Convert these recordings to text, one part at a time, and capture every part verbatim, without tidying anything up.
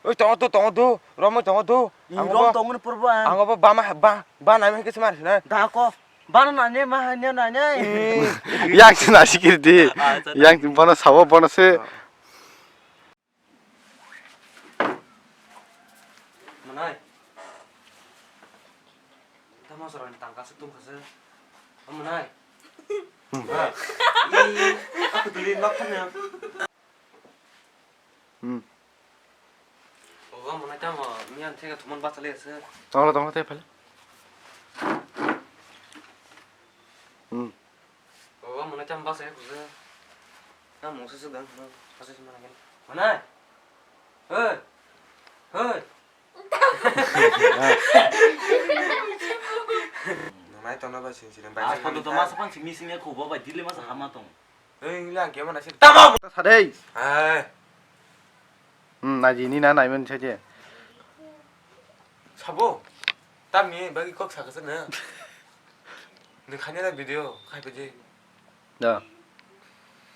Oi, tongo do, tongo do, romoi tongo do. Ang rom bo, tongmani purbo ang. Ang bo ba ma, ba, ba nai ma kisa mar sina. Da ko. Ba na ne ma ne na ne. Yang sina sikir di. Ah, sa- Yang bono sabo bono se. Manai. Tamo sorang tangka se tungka se. Manai. Hmm. Ba. Ih, aku dulu lok kan ya. Hmm. Ogo mwnai tamo miyan thega thuman bachale ase. Tongla tongla te phale. Hmm. Ogo mwnai tamo bachale kuse. Tamo mungsa se dang. Ase se mana gen. Mwnai. Hei. Hei. Nunai tongna ba sing sini. Bai sing to masa pan simi sini ko bo bai dile masa hama tong. Ei, wngla ang kebo naising. Tamo! Sadei. Hai. Hmm, naji ni na nai man saje. Sabo. Tamni bagi kok sakasa na. Ni khanya na video khai paje. Da.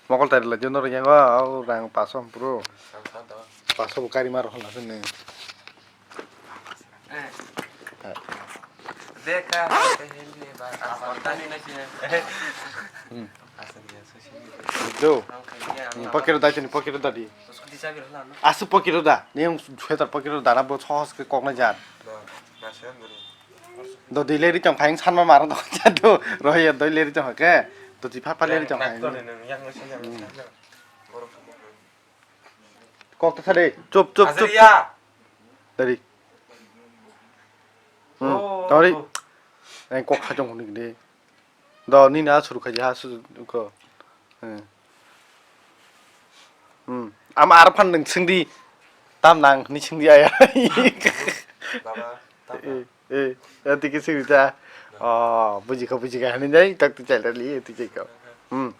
Mokol tari la jono ro yang wa au rang paso pro. Sam sam da. Paso bu kari mar hon la sene. Eh. Deka, pehli ba, asal tani na sini. Hmm. Asal dia sushi. Do. Ang kaya, ang Hmm, apa? Pocket da chini pocket da di. Scooty sabi lah, no? Asu pocket da. Ni yang sweater pocket da na bo sos ke kok na jar. Do, na sen dulu. Do di leri chong phai san ma mar do cha do. Roya do leri chong ke. Do di pha pha leri chong phai. Yang, yang, yang, yang, yang. Borok. Kok ta sade. Chup, chup, chup. Asal ya. Dari. Hmm, Oh, tari. Oh. Ang kok hajong huni de. Do ni na suru khaji ha su ko. Hmm. Hmm. Am ar phan nang singdi. Tam nang ni singdi aya. Baba, tam Eh, eh, eh, tiki singdi ta. Oh, buji ko, buji ka hani dai, tak tu chal rali, tu chai ko. Hmm.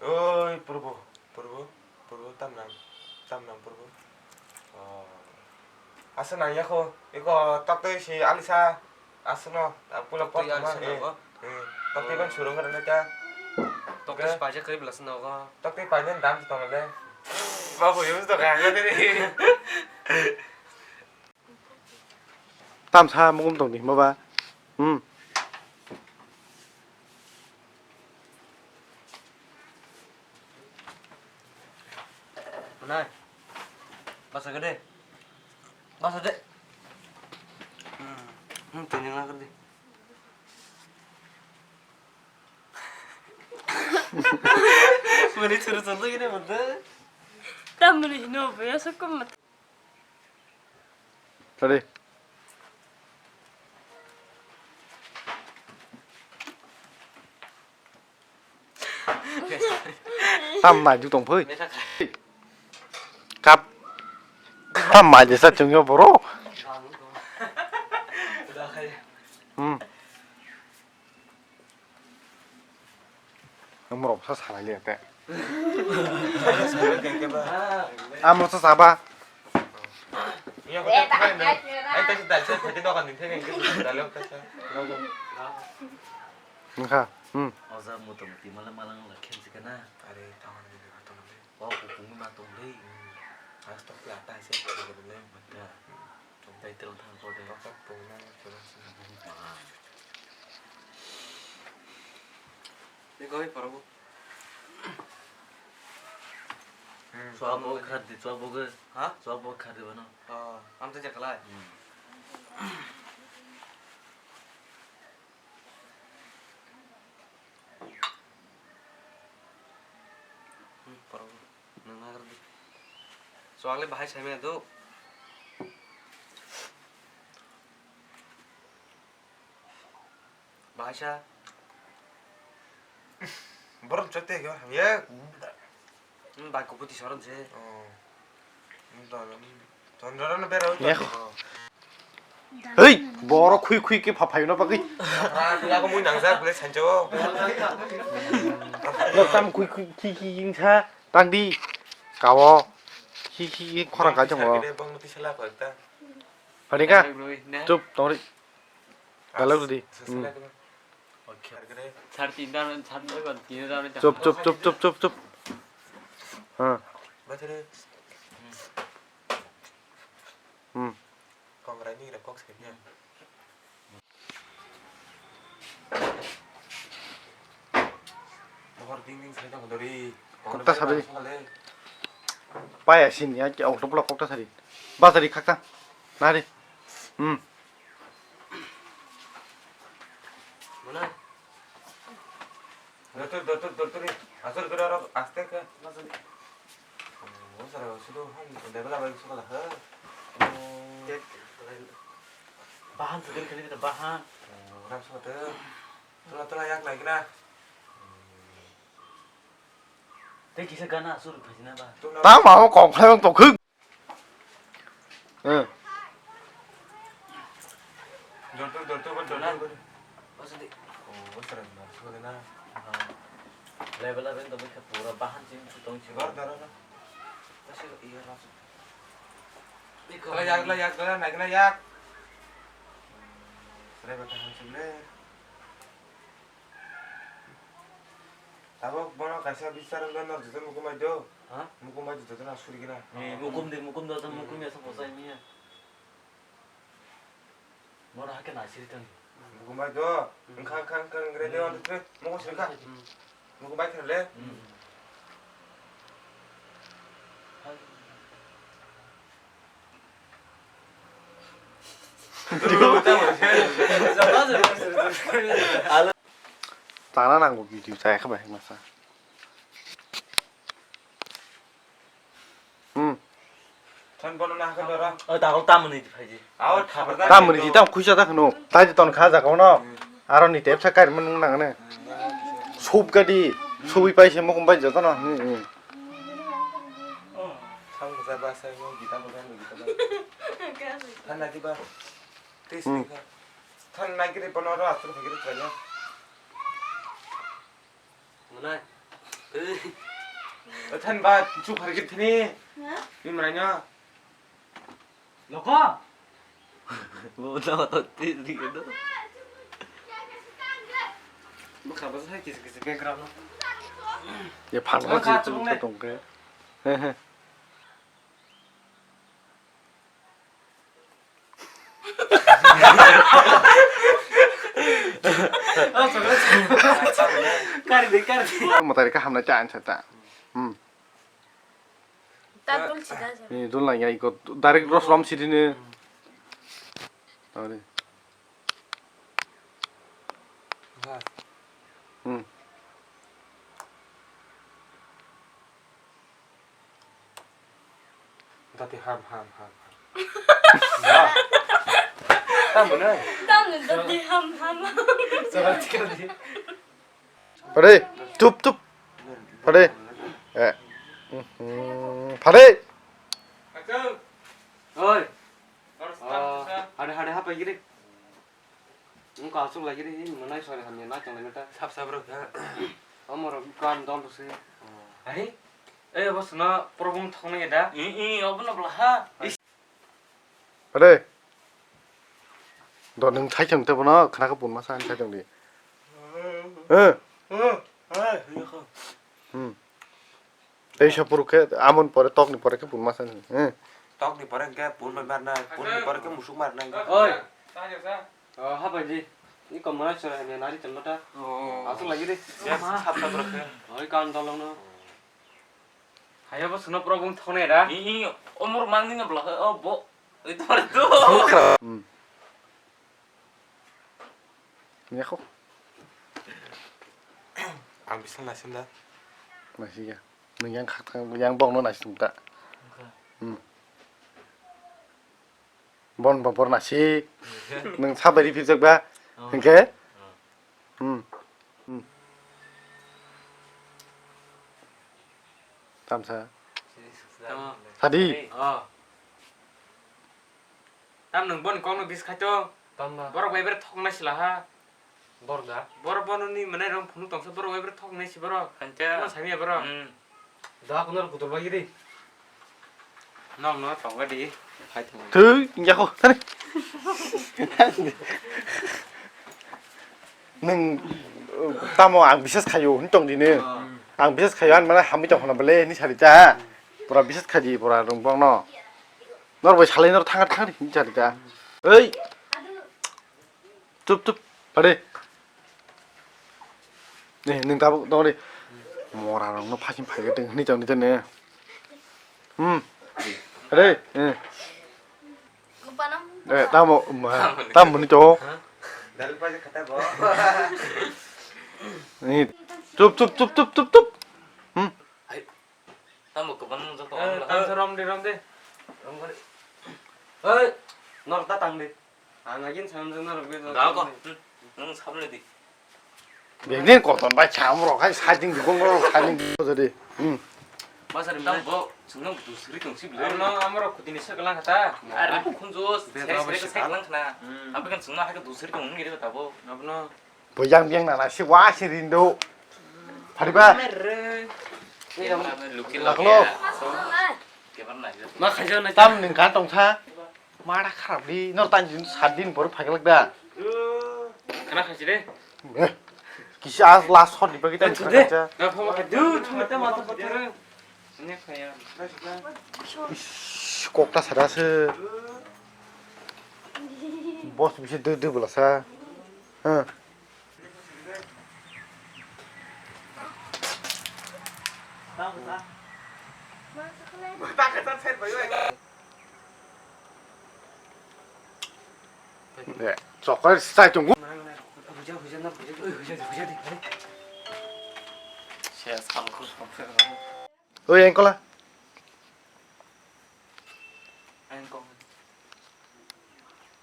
Oi, purbo, purbo, purbo, tam nang, tam nang, purbo. Oh. Asa nang ya ko, iko tak tu si Alisa, asa no, pula pot Tui ma, Alisa eh, no, eh, tak tu ban surung kan ta. Tok Oke. Tok paja kari belas no ko. Tak tu paja dam tu tong le. Babu, yus to kaya tadi. Tamsa mugum tong di hima ba. Hmm. Nai. Basa gede. Basa de. Hmm. Hmm, tini ngakar di. Mani suru suru gini betul. Tam mani hino be ya sukum mat. Tadi. Tam mai ju tong phai. Kap. Tam mai je sa chung yo boro. Hmm. Ang morok sa salai le te. Ang morok sa saba. Iya, kau tak main dah. Ayo, tak sedal, saya pergi dokan ni, saya yang kita sedal, saya. Nangkha. Hmm. Oja motamuti mala malang la khensi kana. Are, tangan ni, tangan ni. Wow, kupung ma tong le. Harus tak ya, tak saya pergi dulu. Mata. Tong tai tong thang ko de. Tak tak pung na, coba sih. Ini kau parabo. Hmm, Chwabo kha di, chwabo kha. Ha? Chwabo kha di bano. Oh, amte jakalai. Hmm. Hmm, parabo. Nang nagar di. Chwang le bahai sai maya do. Bahasa. Borok jote go, ye. Hmm, ba kubuti soron se. Oh. Ton, ton, ton, ton, bera, Ye. Oh. Hei, borok khui khui ke phaphaino bagwi. Ra, ra, ko mui nang jak, bole sancho. Tam khui khui, khi, khi, ingsa, tangdi. Kawo. Khi, khi, khi, khorang ka jongo. Bang mati sala ko ekta. Phani ka? Chup, tongri. Belok di. Hmm. Chup, chup, chup, chup, chup, chup. Ha. Kokta sabi. Paya sini ya, auto block kokta sabi. Bazari khakta. Nari. Hmm. Mana? Dotor, dotor, dotor, asal kena orang aste ke, masuk. Oh, sara sudah hom, dia bela balik sekolah, ha? Oh. Bahan segar kali kita bahan. Oh, orang semua tu. Tula, tula, yak lagi na. Tei kisa gana asur phajina ba. Tula. Tamo kok khlai tongkhwk. Eh. Dortu, dortu, dortu. Bosdi. Oh, sara na, sara na. Level level to bikha pura bahan chim chutong chim. Dor, dor, dor. Kasi iya rasu. Kala yak, kala yak, kala naik, kala yak. Sara ba tahan chim le. Tabok bono kaisa bichar wngkha, nor joto mukumbai do. Ha? Mukumbai do joto na suri gina. Eh, mukum de, mukum do, mukum ya sa bosai miya. Bono hake na siri tong. Mukumbai do. Wngkha, wngkha, wngkha, wngkha, de, on the three. Mukum suri kha. Hmm. Mukumbai khale. Hmm. Tana nango video chaya khe bai masa. Hmm. Thon bono na hakhe dora. O dagol tamoni di phaidi. Aw thabar da. Tamoni di tam khuisa da khno. Tai ton kha jaga no. Hmm. Aro ni tep sa kar man nang ne. Hmm. Sup gadi. Subi pai se mo kum pai joto no. Hmm, hmm. Thang ja ba sai mo gita mo gan gita ba. Thang na di ba. Tis ni kha. Thang na giri bono ro asur phagiri chanya. Ngunai. Than ba chu phar git thini. Ha? Bimrai no. Loko. Bo na to ti di do. Mo kha ba sai kis kis background no. Ye phang ba chi tu tong ke. He he. Kari de, kari de. Matari ka hamna cha ansa ta. Hmm. Ta dul sida sa. Ni dul na ya iko direct ros rom sidi ne. Tawari. Hmm. Dati ham, ham, ham, ham. Tamo na. Tamo dati ham, ham, ham. Pare, tup, tup. Pare. Eh. Mhm. Pare. Oi. Hade, hade, hapa giri. Wngkha aswk lai giri, hin mwnai sori hamya na chonglai mata. Sap sap rok ha. Omorok kan dol se. Ai, eh, bo suna problem thoknai da. I, i, obo no bla ha. Ade. Do nwng thai chong te bono khna ka pun ma sa thai chong di. Eh. Hmm. Tei sa puruk khe amon pore tokni pore khe pun ma sa ni. Eh. Tokni pore khe pun bai marna, punni pore khe musuk marna. Oi. Oh, ha bai di. Ni kom mana sora ni nari chalo ta. Oh. Aswk lagi de. Ya, sap sap rok khe. Oi, kan tolong no. Hayo bo suna problem thoknai da. I, i, omor mangni no bla, oh, bo. Oi, tor do. Hmm. Yakho. Ang bisa naising da. Naising ya. Nung yang khak thang, yang bok no naising ta. Oke. Hmm. Bon bopor naising. Nung sabari pijak ba. Oh. Oke. Oh. Hmm. Hmm. Tamsa. Tamo. Sadi. Oh. Tam nwng boni kokno bis khai to. Tamba. Borok bai bere thoknai sila ha. Borok da. Borok bono ni mane rong phunuk tongsa borok bai bere thoknai si borok. Hancha. Tamo sami ya borok. Hmm. Da kunar kutur bai giri. Nong no tong gadi. Hai thung. Tui, ya ko, tani. Nwng, uh, tamo ang bisas khayo, hin tong dini. Ah. Ang bisas khayo, an mana hambi tong khona bele, ni sari ta. Pura bisas khaji, pura rong bong no. Nor bai salai nor thangat thangri hin sari ta. Ei! Chup, chup, pade. Eh, nung tabuk dong de. Mora rong no phasin phai gede, ni chong ni chong ne. Hmm. Pade, eh. Eh, tamo, ma, tamo ni to. Dal pa kata bo. Ni, chup, chup, chup, chup, chup, chup. Hmm. Tamo kwbang nung joto. Eh, tang sa rom de, rom de. Rom de. Oi, nor ta tang de. Ang agin sam jana rok be. Ga ko. Hmm. Nung sabne di. Bengni koton bai cham rok hai sajing di gong rok sajing di jadi. Hmm. Masari tam bo, sungno dusri tong si bile. Ano amro kutini sa kalang kata. Are bo khunjo, sek sek sek lang khna. Hmm. Ape kan sungno hai dusri tong ngi ta bo. Abno. Bo yang yang nana si wa si rindo. Phariba. Cameraman luki Laklo. Lagi ya. Camera na. Ma khajo na. Tam ning kan tong sa. Mara kharap di. Nor tan jin sat din bor phaglak da. Kana khaji de. Eh. Kisi as last hot di bagi tan. Eh, khaja. Na phama khaji. Du thumata mata pathar. Ine khaya. Ish, kokta sada se. Boss bisi de de bela sa. Huh. Chocolate style tong. Oi, engkola.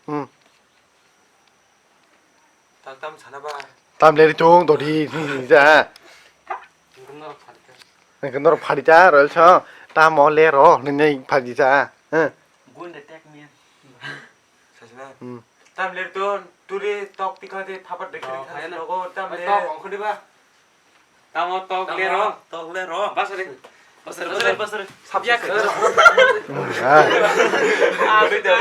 Hmm. Tam tam sana ba. Tam leri tung dodi ni ja. Engko norok phari ta. Engko norok phari ta rol so. Tamo lero ni nei phari ta. Huh. Gun de tek ni. Sasina. Hmm. Tam leri to turi tok tikha de thapat de khiri khana logo tam le. Tok ongkhodi ba. Tamo tok lero. Tok lero. Basari. Basari, basari, basari. Sabya khe. Ah. Ah, bida.